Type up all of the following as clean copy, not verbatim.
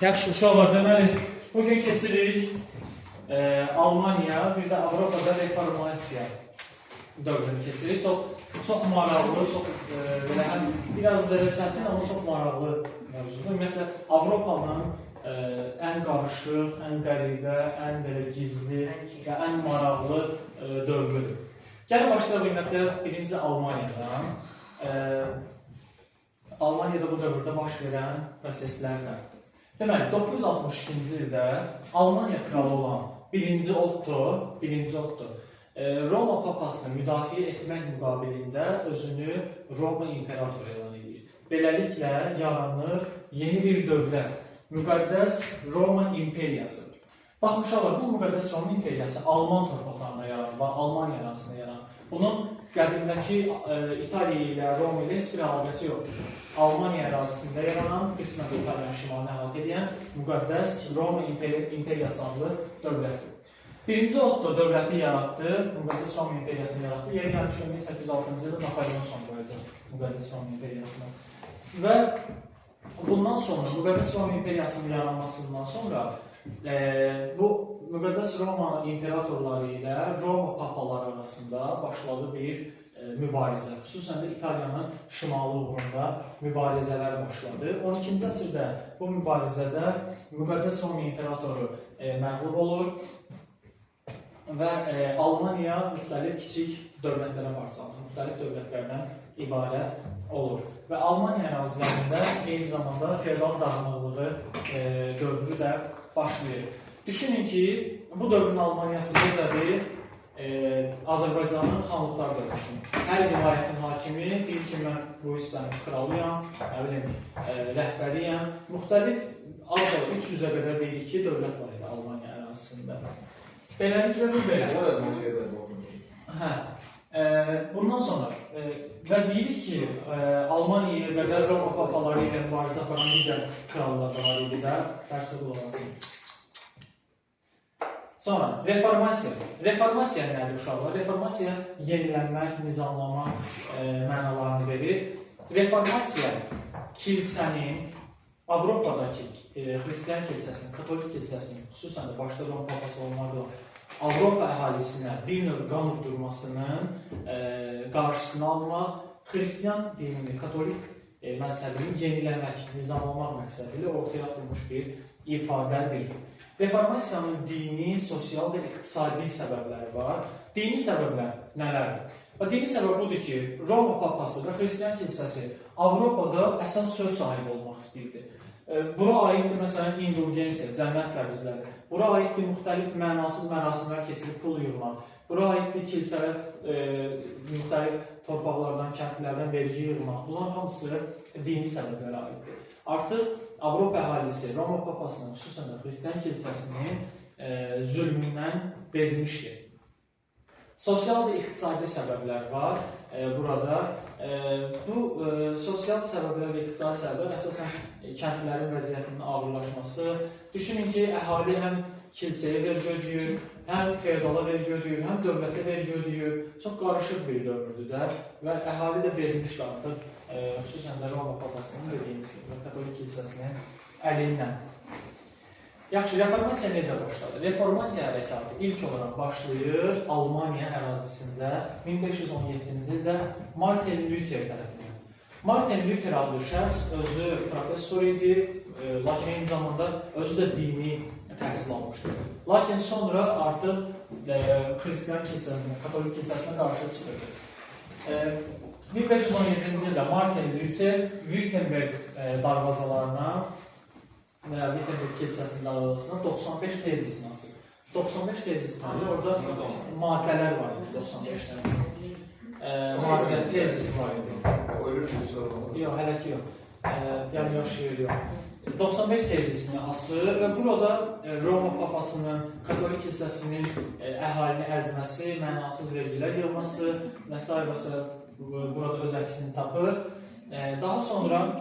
Yaxşı uşaqlar, deməli, bugün keçirik Almaniya, bir də Avropada reformasiya dövrünü keçirik. Çox çox maraqlı, çox belə həm biraz belə çətin, amma çox maraqlı mövzudur. Ümumiyyətlə Avropanın ən qarışıq, ən qəribə, ən belə gizli və ən maraqlı dövrüdür. Gəlin başlayaq ümumiyyətlə birinci Almaniyadan. Almaniyada bu dövrdə baş verən proseslərlə. Deməli, 962-ci ildə Almaniya kralı olan 1-ci Otto, 1-ci Otto Roma papasını müdafiə etmək müqabilində özünü Roma imperatoru elan edir. Beləliklə yaranır yeni bir dövlət, Müqəddəs Roma İmperiyası. Baxın uşaqlar, bu Müqəddəs Roma İmperiyası Alman torpaqlarında yaranır, Almaniya ərazisində yaranır. Bunun qədimdəki İtaliya ilə Roma ilə heç bir əlaqəsi yoxdur. Almaniya ərazisində yaranan, qismən də İtaliyanın şimalını əhatə edən Müqəddəs Roma İmperiyası adlı dövlətdir. Birinci Otto dövləti yaratdı, Müqəddəs Roma İmperiyasını yaratdı. Yeri gəlmişkən 1806-cı ildə Napoleon son qoyacaq Müqəddəs Roma İmperiyasına. Və bundan sonra Müqəddəs Roma İmperiyasının yaranmasından sonra bu Müqəddəs Roma imperatorları ilə Roma papaları arasında başladı bir mübarizə. Xüsusən də İtaliyanın şimalı uğrunda mübarizələr başladı. 12-ci əsrdə bu mübarizədə Müqəddəs Roma imperatoru məğlub olur və Almaniya müxtəlif kiçik dövlətlərə parçalanır, müxtəlif dövlətlərdən ibarət olur. Və Almaniya ərazilərində eyni zamanda feodal dağınıqlığı dövrü də başlayır. Düşünün ki, bu dövrün Almaniyası necədir? Azərbaycanın xanlıqlar dövrü kimi. Hər vilayətin hakimi deyir ki, mən bu hissənin kralıyam, nə bilim, rəhbəriyəm. Müxtəlif az da 300-ə qədər deyirik ki, dövlət var idi Almaniya ərazisində. Beləliklə bu belə. Hə. Bundan sonra və deyirik ki, Almaniyaya qədər Roma papaları ilə mübarizə aparan digər krallar da var idi də, dərsə qulaq asın. Sonra reformasiya. Reformasiya nədir uşaqlar? Reformasiya yenilənmək, nizamlama mənalarını verir. Reformasiya kilsənin Avropadakı xristian kilsəsinin, katolik kilsəsinin, xüsusən də başda Roma papası olmaqla Avropa əhalisinə bir növ qan uddurmasının qarşısını almaq, xristian dinini, katolik məzhəbini yeniləmək, nizamlamaq məqsədi ilə ortaya atılmış bir ifadədir. Reformasiyanın dini, sosial və iqtisadi səbəbləri var. Dini səbəblər nələrdir? Və dini səbəb budur ki, Roma papası və xristian kilsəsi Avropada əsas söz sahibi olmaq istəyirdi. Bura aiddir məsələn indulgensiya, cənnət qəbizləri. Bura aiddir müxtəlif mənasız mərasimlər keçirib pul yığmaq. Bura aiddir kilsələr müxtəlif torpaqlardan, kəndlərdən vergi yığmaq. Bunların hamısı dini səbəblərə aiddir. Artıq Avropa əhalisi Roma papasının, xüsusən də xristian kilsəsinin zülmündən bezmişdi. Sosial və iqtisadi səbəblər var burada. Bu sosial səbəblər və iqtisadi səbəblər əsasən kəndlilərin vəziyyətinin ağırlaşması. Düşünün ki, əhali həm kilsəyə vergi ödəyir, həm feodala vergi ödəyir, həm dövlətə vergi ödəyir. Çox qarışıq bir dövrdür də və əhali də bezmişdi artıq, xüsusən də Roma papasının dediyimiz kimi katolik kilsəsinin əlindən. Yaxşı, reformasiya necə başladı? Reformasiya hərəkatı ilk olaraq başlayır Almaniya ərazisində 1517-ci ildə Martin Luther tərəfindən. Martin Luther adlı şəxs özü professor idi, lakin eyni zamanda özü də dini təhsil almışdı. Lakin sonra artıq xristian kilsəsinə, katolik kilsəsinə qarşı çıxırdı. 1517-ci ildə Martin Luther Wittenberg darvazalarına və ya Wittenberg kilsəsinin darvazasına 95 tezisini asır. 95 tezis var. Orada maddələr var idi, 95 dənə. Maddə tezis var idi. Yox, hələ ki yox. Yəni yaşayır, yox. 95 tezisini asır və burada Roma papasının, katolik kilsəsinin əhalini əzməsi, mənasız vergilər yığması və s. və s. burada öz əksini tapır. Daha sonra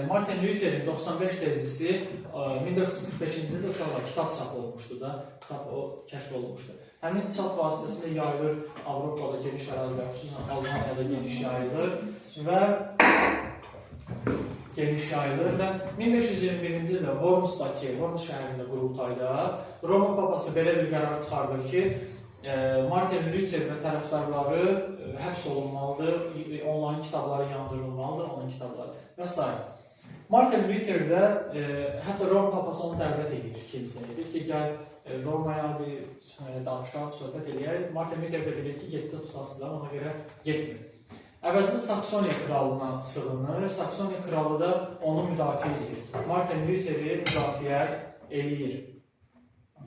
Martin Luther'in 95 tezisi 1445-ci ildə uşaqlar kitab çap olunmuşdu da, çap o kəşf olunmuşdu. Həmin çap vasitəsilə yayılır Avropada geniş ərazilər, xüsusən Almaniyada geniş yayılır və Geniş yayılır və 1521-ci ildə Wormsdakı, Worms şəhərində qurultayda Roma papası belə bir qərar çıxardır ki, Martin Luther və tərəfdarları həbs olunmalıdır, onların kitabları yandırılmalıdır, onun kitabları və s. Martin Luther də hətta Roma papası onu dəvət edir kilsəyə. Deyir ki, gəl Romaya bir danışaq, söhbət eləyək. Martin Luther də bilir ki, getsə tutasılar, ona görə getmir. Əvəzində Saksoniya kralına sığınır. Saksoniya kralı da onu müdafiə edir. Martin Lutheri müdafiə eləyir.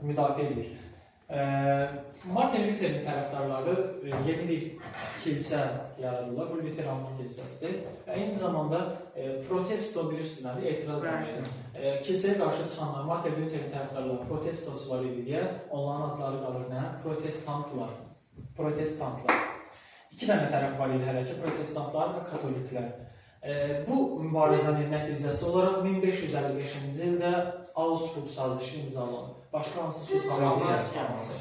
Müdafiə eləyir. Martin Lutherin tərəfdarları yeni bir kilsə yaradırlar. Bu Lutheranlıq kilsəsidir. Və eyni zamanda protesto bilirsiniz nədir? Etiraz deməkdir. Kilsəyə qarşı çıxanlar Martin Lutherin tərəfdarları protestoçular idi deyə onların adları qalır nə? Protestantlar. Protestantlar. İki dənə tərəf var idi hələ ki, protestantlar və katoliklər. Bu mübarizənin nəticəsi olaraq 1555-ci ildə Augsburg sazişi imzalanır. Başqa hansı sulh olması?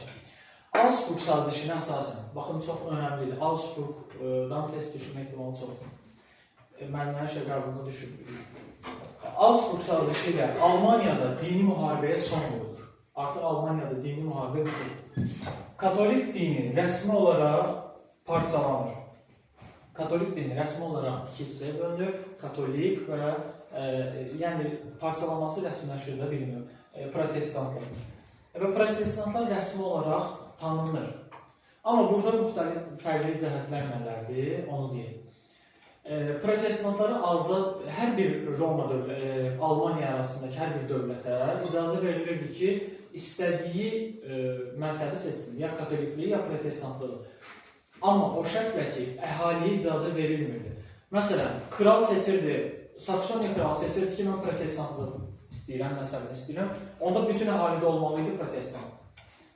Augsburg sazişinə əsasən, baxın çox önəmlidir. Augsburgdan test düşmək ehtimalı çoxdur. Müəllimlərin hər şey qəbuluna düşür. Augsburg sazişi ilə Almaniyada dini müharibəyə son qoyulur. Artıq Almaniyada dini müharibə bitir. Katolik dini rəsmi olaraq parçalanır. Katolik dini rəsmi olaraq iki hissəyə bölünür. Katolik və yəni parçalanması rəsmiləşir də bilmiyor. Protestantlar. Və protestantlar rəsmi olaraq tanınır. Amma burada müxtəlif fərqli cəhətlər nələrdir, onu deyim. Protestantlara azad hər bir Roma dövləti, Almaniya arasındakı hər bir dövlətə icazə verilirdi ki, istədiyi məzhəbi seçsin, ya katolikliyi, ya protestantlığı. Amma o şərtlə ki, əhaliyə icazə verilmirdi. Məsələn, kral seçirdi, Saksoniya kralı seçirdi ki, mən protestantlıq istəyirəm, məzhəbini istəyirəm. Onda bütün əhalidə olmalı idi protestant.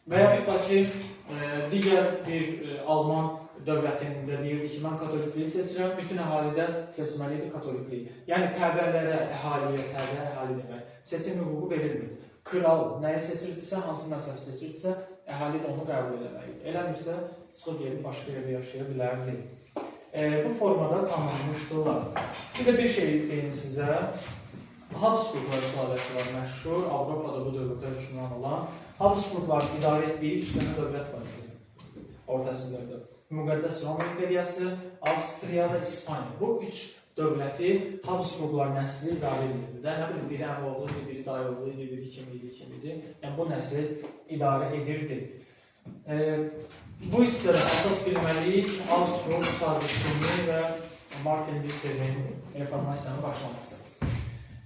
Və yaxud da ki, digər bir Alman dövlətində deyirdi ki, mən katolikliyi seçirəm, bütün əhalidə seçməli idi katolikliyi. Yəni təbələrə, əhaliyə, təbə əhali demək, seçim hüququ verilmirdi. Kral nəyi seçirdisə, hansı məzhəb seçirdisə, əhali də onu qəbul eləməli idi. Eləmirsə, çıxıb gedib başqa yerdə yaşaya bilərdi. Bu formada tanınmışdılar. Bir də bir şey deyim sizə. Habsburglar sülaləsi var məşhur, Avropada bu dövrdə hökmran olan. Habsburglar idarə etdiyi üç dənə dövlət var idi orta əsrlərdə. Müqəddəs Roma İmperiyası, Avstriya və İspaniya. Bu üç dövləti Habsburglar nəsli idarə edirdi. Də, nə bilim, biri əmioğlu idi, biri dayıoğlu idi, biri kim idi, kim idi. Yəni bu nəsil idarə edirdi. Bu hissədə əsas bilməliyik Augsburg sazişini və Martin Luther'in reformasiyanın başlaması.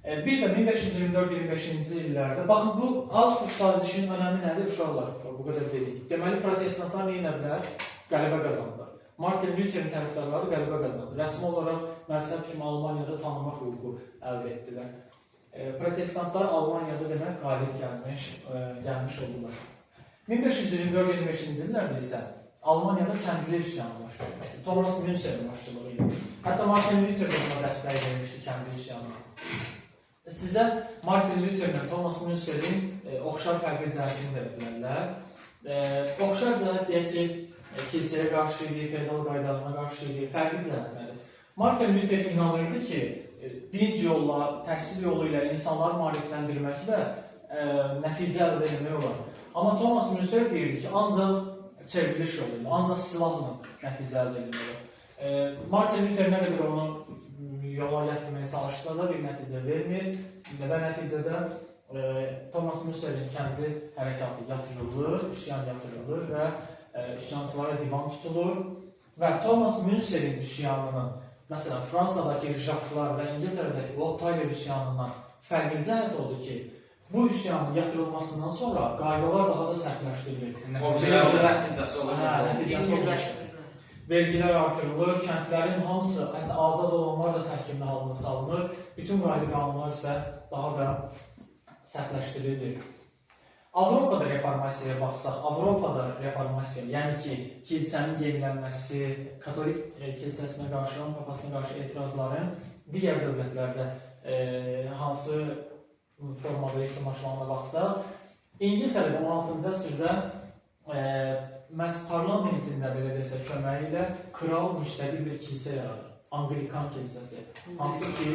Bir də 1524-25-ci illərdə, baxın bu Augsburg sazişinin önəmi nədir uşaqlar? Bu qədər dedik. Deməli protestantlar nə etdilər? Qələbə qazandılar. Martin Luther'in tərəfdarları qələbə qazandı. Rəsmi olaraq məzhəb kimi Almaniyada tanınmaq hüququ əldə etdilər. Protestantlar Almaniyada demək qalib gəlmiş oldular. 1524-25-ci illərdə isə Almaniyada kəndli üsyanı baş vermişdi. Thomas Münzer'in başçılığı ilə. Hətta Martin Luther də buna dəstək vermişdi kəndli üsyanına. Sizə Martin Lutherlə Thomas Münzer'in oxşar fərqli cəhətini də bilərlər. Oxşar cəhət deyək ki, kilsəyə qarşı idi, feodal qaydalarına qarşı idi, fərqli cəhət nədir? Martin Luther inanırdı ki, dinc yolla, təhsil yolu ilə insanları maarifləndirməklə nəticə əldə etmək olar. Amma Thomas Münzer deyirdi ki, ancaq çevriliş yolu ilə, ancaq silahla nəticə əldə etmək olar. Martin Luther nə qədər onu yola gətirməyə çalışsa da bir nəticə vermir və nəticədə Thomas Münzer'in kəndi hərəkatı yatırılır, üsyan yatırılır və üsyançılara divan tutulur və Thomas Münzer'in üsyanının, məsələn, Fransadakı Jacqueslar və İngiltərədəki Wat Tyler üsyanından fərqli cəhət odur ki, bu üsyanın yatırılmasından sonra qaydalar daha da sərtləşdirilir. Nəticəsi olur. Hə, nəticəsi olur. Vergilər artırılır, kəndlərin hamısı, hətta azad olanlar da təhkimli halına salınır. Bütün qayda qanunlar isə daha da sərtləşdirilir. Avropada reformasiyaya baxsaq, Avropada reformasiya, yəni ki, kilsənin yenilənməsi, katolik kilsəsinə qarşı, Roma papasına qarşı etirazların digər dövlətlərdə hansı formada yekunlaşmağına baxsaq, İngiltərədə 16-cı əsrdə məhz parlamentində belə desək köməyi ilə kral müstəqil bir kilsə yaradır. Anglikan kilsəsi. Hansı ki,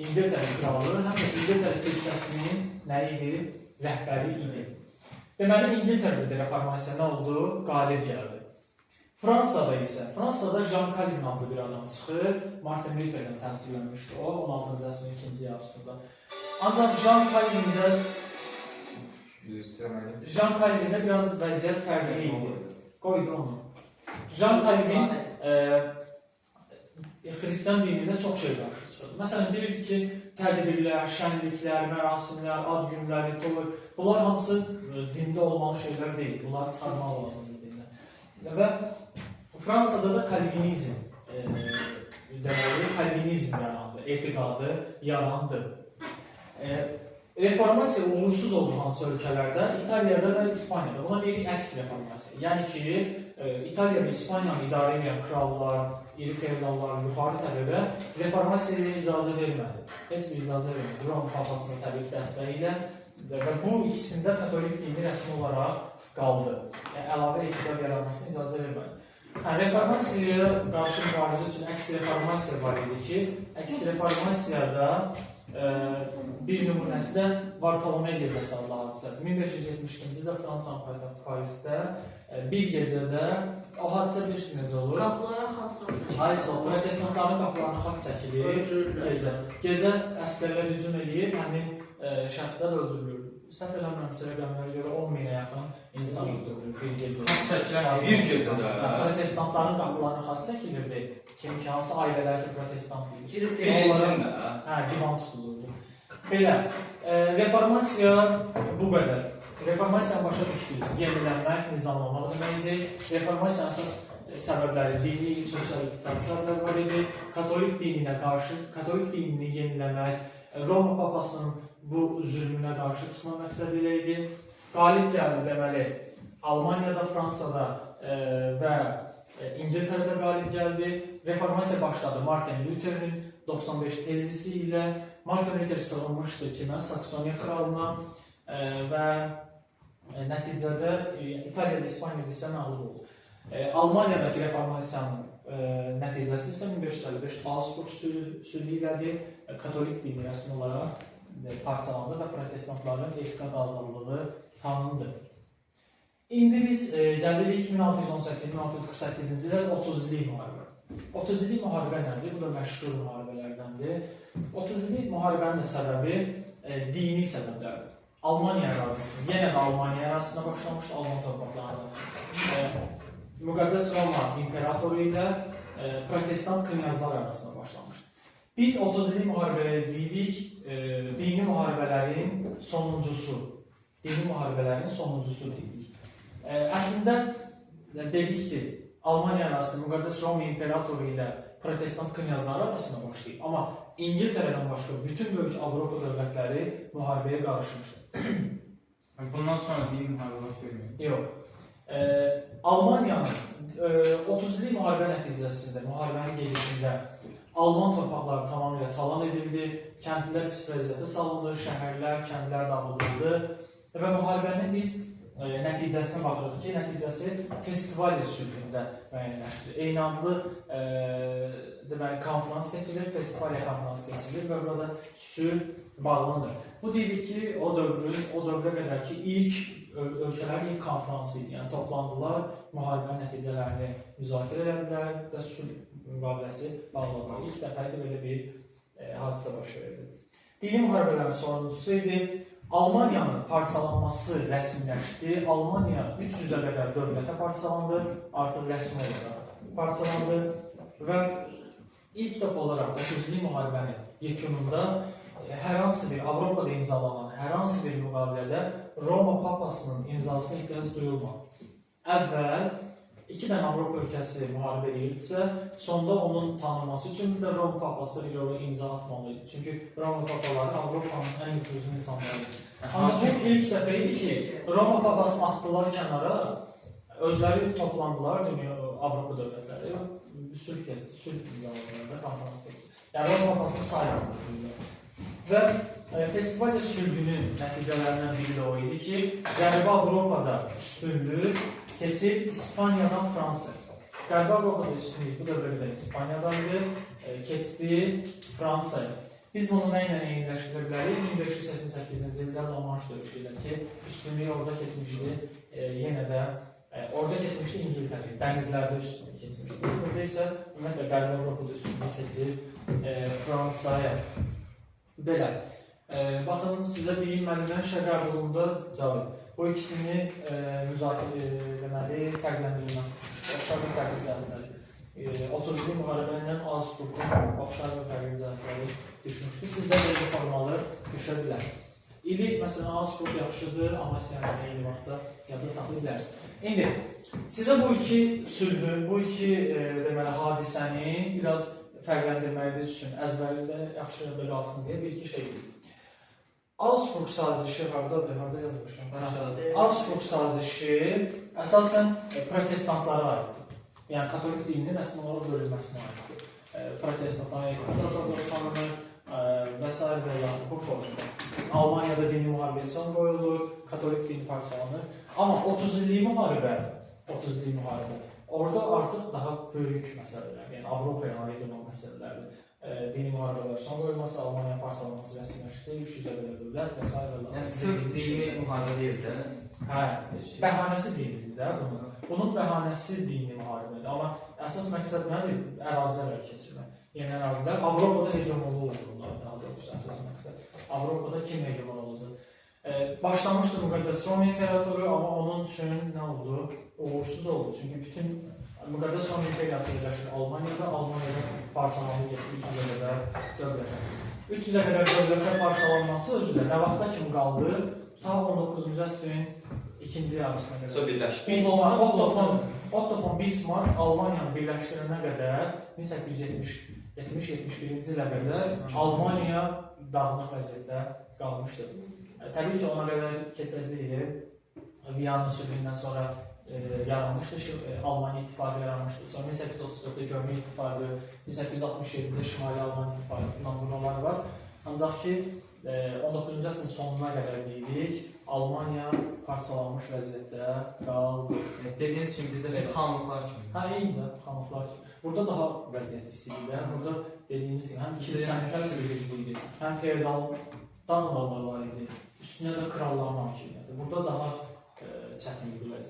İngiltərə kralı həm də İngiltərə kilsəsinin nə idi? Rəhbəri idi. Deməli, İngiltərədə də reformasiya nə oldu? Qalib gəldi. Fransada isə, Fransada Jean Calvin adlı bir adam çıxır. Martin Lutherdən təsirlənmişdi o, 16-cı əsrin ikinci yarısında. Ancaq Jean Calvin'də biraz vəziyyət fərqli idi. Qoydu onu. Jean Calvin xristian dinində çox şey qarşı çıxırdı. Məsələn, deyirdi ki, tədbirlər, şənliklər, mərasimlər, ad günləri, toy, bunlar hamısı dində olmalı şeylər deyil. Bunları çıxarmaq lazımdır dindən. Və Fransada da Calvinizm, deməli, Calvinizm yarandı, etiqadı yarandı. Reformasiya uğursuz oldu hansı ölkələrdə? İtaliyada və İspaniyada. Buna deyirik əks reformasiya. Yəni ki, İtaliya və İspaniyanı idarə edən krallar, iri feodallar, yuxarı təbəqə reformasiyaya icazə vermədi. Heç bir icazə vermədi. Roma papasının təbii ki, dəstəyi ilə və bu ikisində katolik dini rəsmi olaraq qaldı. Yəni, əlavə etiqad yaranmasına icazə vermədi. Yəni, reformasiyaya qarşı mübarizə üçün əks reformasiya var idi ki, əks reformasiyada bir nümunəsi də Varfolomey gecəsi adlı hadisədir. 1572-ci ildə Fransanın paytaxtı Parisdə bir gecədə o hadisə bilirsiniz necə olur? Qapılara xaç çəkilir. Hayır, protestantların qapılarına xaç çəkilir gecə. Gecə əsgərlər hücum eləyir, həmin şəxslər öldürülür. Səhv eləmirəmsə rəqəmlərə görə 10 minə yaxın insan öldürülür bir gecə. Xaç çəkilən bir gecədə. Protestantların qapılarına xaç çəkilirdi. Kim ki, hansı ailələr ki, protestant idi. Girib Bilirsin də. Hə, divan tutulurdu. Belə, reformasiya bu qədər. Reformasiyanı başa düşdünüz, yenilənmək, nizamlamaq deməkdir. Reformasiyanın əsas səbəbləri dini, sosial, iqtisadi səbəblər var idi. Katolik dininə qarşı, katolik dinini yeniləmək, Roma papasının bu zülmünə qarşı çıxma məqsədi ilə idi. Qalib gəldi deməli, Almaniyada, Fransada və İngiltərədə qalib gəldi. Reformasiya başladı Martin Luther'in 95 tezisi ilə. Martin Luther sığınmışdı kimə? Saksoniya kralına və nəticədə İtaliyada, İspaniyada isə məğlub oldu. Almaniyadakı reformasiyanın nəticəsi isə 1555 Augsburg sülhü ilədir. Katolik dini rəsmi olaraq parçalandı və protestantların etiqad azadlığı tanındı. İndi biz gəlirik 1618-1648-ci illər 30 illik müharibə. 30 illik müharibə nədir? Bu da məşhur müharibələrdəndir. 30 illik müharibənin də səbəbi dini səbəblərdir. Almaniya ərazisi, yenə də Almaniya ərazisinə başlamışdı, Alman torpaqlarında. Müqəddəs Roma imperatoru ilə protestant knyazlar arasında başlamışdı. Biz 30 illik müharibələri deyirik, dini müharibələrin sonuncusu. Dini müharibələrin sonuncusu deyirik. Əslində dedik ki, Almaniya arasında Müqəddəs Roma imperatoru ilə protestant knyazları arasında başlayıb. Amma İngiltərədən başqa bütün böyük Avropa dövlətləri müharibəyə qarışmışdı. Bundan sonra dini müharibə baş vermir. Yox. Almaniyanın 30 illik müharibə nəticəsində, müharibənin gedişində Alman torpaqları tamamilə talan edildi, kəndlilər pis vəziyyətə salındı, şəhərlər, kəndlər dağıdıldı və müharibənin biz nəticəsinə baxırıq ki, nəticəsi Festivalya sülhündə müəyyənləşdi. Eyni adlı deməli, konfrans keçirilir, Festivalya konfransı keçirilir və burada sülh bağlanır. Bu deyirik ki, o dövrə qədər ki, ilk ölkələrin ilk konfransı idi. Yəni, toplandılar, müharibənin nəticələrini müzakirə elədilər və sülh müqaviləsi bağladılar. İlk dəfə idi belə bir hadisə baş verdi. Dini müharibələrin sonuncusu idi. Almaniyanın parçalanması rəsmiləşdi. Almaniya 300-ə qədər dövlətə parçalandı, artıq rəsmi olaraq parçalandı və ilk dəfə olaraq 30 illik müharibənin yekununda hər hansı bir Avropada imzalanan hər hansı bir müqavilədə Roma papasının imzasına ehtiyac duyulmadı. Əvvəl iki dənə Avropa ölkəsi müharibə edirdisə, sonda onun tanınması üçün bir də Roma papası bir oraya imza atmalı idi. Çünki Roma papaları Avropanın ən nüfuzlu insanları idi. Ancaq bu ilk dəfə idi ki, Roma papasını atdılar kənara, özləri toplandılar dünya Avropa dövlətləri, sülh imzaladılar da konfrans keçirdi. Yəni Roma papasını saymadılar. Və festivalya sülhünün nəticələrindən biri də o idi ki, Qərbi Avropada üstünlük keçir İspaniyadan Fransaya. Qərbi Avropada üstünlük bu dövrə qədər İspaniyadan idi. Keçdi Fransaya. Biz bunu nə ilə eyniləşdirə bilərik? 1588-ci ildə La-Manş döyüşü ilə ki, üstünlük orada keçmişdi, yenə də orada keçmişdi İngiltərəyə, dənizlərdə üstünlük keçmişdi. Burada isə ümumiyyətlə Qərbi Avropada üstünlük keçir Fransaya. Belə. Baxın, sizə deyim, müəllimdən şə qəbulunda cavab. Bu ikisini müzakirə deməli, fərqləndirilməsi düşmüşdür. Oxşar və fərqli cəhətləri. 30 illik müharibə ilə Augsburgun oxşar və fərqli cəhətləri düşmüşdür. Sizdə belə bir formalı düşə bilər. İli, məsələn, Augsburg yaxşıdır, Amasyanı eyni vaxtda yadda saxlaya bilərsiniz. İndi sizə bu iki sülhü, bu iki deməli hadisəni biraz fərqləndirməyiniz üçün əzbərinizdə yaxşı yadda qalsın deyə bir iki şey deyim. Augsburg sazişi hardadır? Harda yazmışam? Aşağıda. Augsburg sazişi əsasən protestantlara aiddir. Yəni katolik dininin rəsmi olaraq bölünməsinə aiddir. Protestantlara etiqad azadlığı tanınır və s. və ilaxır bu formada. Almaniyada dini müharibəyə son qoyulur, katolik dini parçalanır. Amma 30 illik müharibə, 30 illik müharibə orada artıq daha böyük məsələlər, yəni Avropaya aid olan məsələlərdir. Dini müharibələr son qoyulması, Almaniya parçalanması rəsmiləşdi, 300-ə qədər dövlət və s. və Yəni sırf dini müharibə deyil də. Hə, bəhanəsi dinidir də bunun. Bunun bəhanəsi dini müharibədir. Amma əsas məqsəd nədir? Ərazilər ələ keçirmək. Yəni ərazilər Avropada hegemonluq uğrunda, daha doğrusu əsas məqsəd. Avropada kim hegemon olacaq? Başlamışdı Müqəddəs Roma İmperatoru, amma onun üçün nə oldu? Uğursuz oldu. Çünki bütün Müqəddəs Roma İmperiyası yerləşir Almaniyada, Almaniyada parçalandı getdi 300-ə qədər dövlətə. 300-ə qədər dövlətə parçalanması özü də nə vaxta kimi qaldı? Ta 19-cu əsrin ikinci yarısına qədər. Sonra birləşdi. Bismarck, Otto von Bismarck Almaniyanı birləşdirənə qədər 1870-71-ci ilə qədər Almaniya dağınıq vəziyyətdə qalmışdı. Təbii ki, ona qədər keçəcəyik. Viyana sülhündən sonra yaranmışdı, Almaniya İttifaqı yaranmışdı. Sonra 1834-də Gömrük İttifaqı, 1867-də Şimali Alman İttifaqı filan bunlar var. Ancaq ki, 19-cu əsrin sonuna qədər deyirik, Almaniya parçalanmış vəziyyətdə qaldı. Yəni, dediyiniz kimi bizdə şey xanlıqlar kimi. Hə, eyni də xanlıqlar kimi. Burada daha vəziyyət pis idi də. Burada dediyimiz kimi həm kilsənin təsiri güclü idi, həm feodal dağılmalar var idi. Üstünə də kralların hakimiyyəti. Burada daha çətin idi vəziyyət.